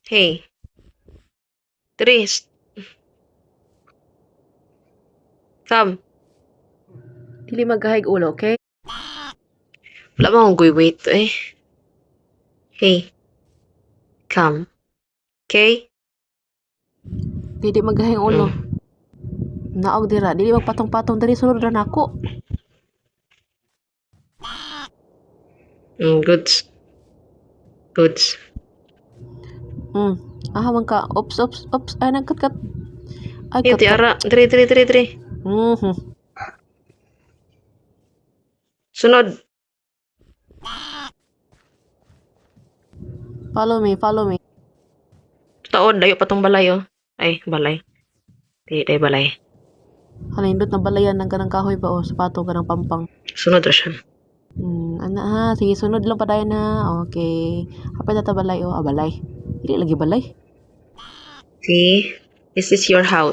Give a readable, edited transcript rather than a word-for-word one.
Hey. Diri. Come. Dili magahig ulo, okay? Wala man akong wait eh. Hey. Come. Okay? Dili magahig ulo. Naog dira, dili magpatong-patong diri, sulod ra nako. Goods. Goods. Aha man ka. Oops, oops, oops. Ay, nagkat-kat. Ay, Hey, kat. Tiara. Diri, diri, diri, diri. Sunod. Follow me, follow me. Taon, layo pa tong balay, oh. Ay, balay. Di, day balay. Halindot na balayan ng kanang kahoy ba o sapato kanang pampang. Sunod ra siya. Ana ha, sige, sunod lang padayon ha. Okay. Hapit na ta balay o, ah, balay. Dili lagi balay. See? This is your house.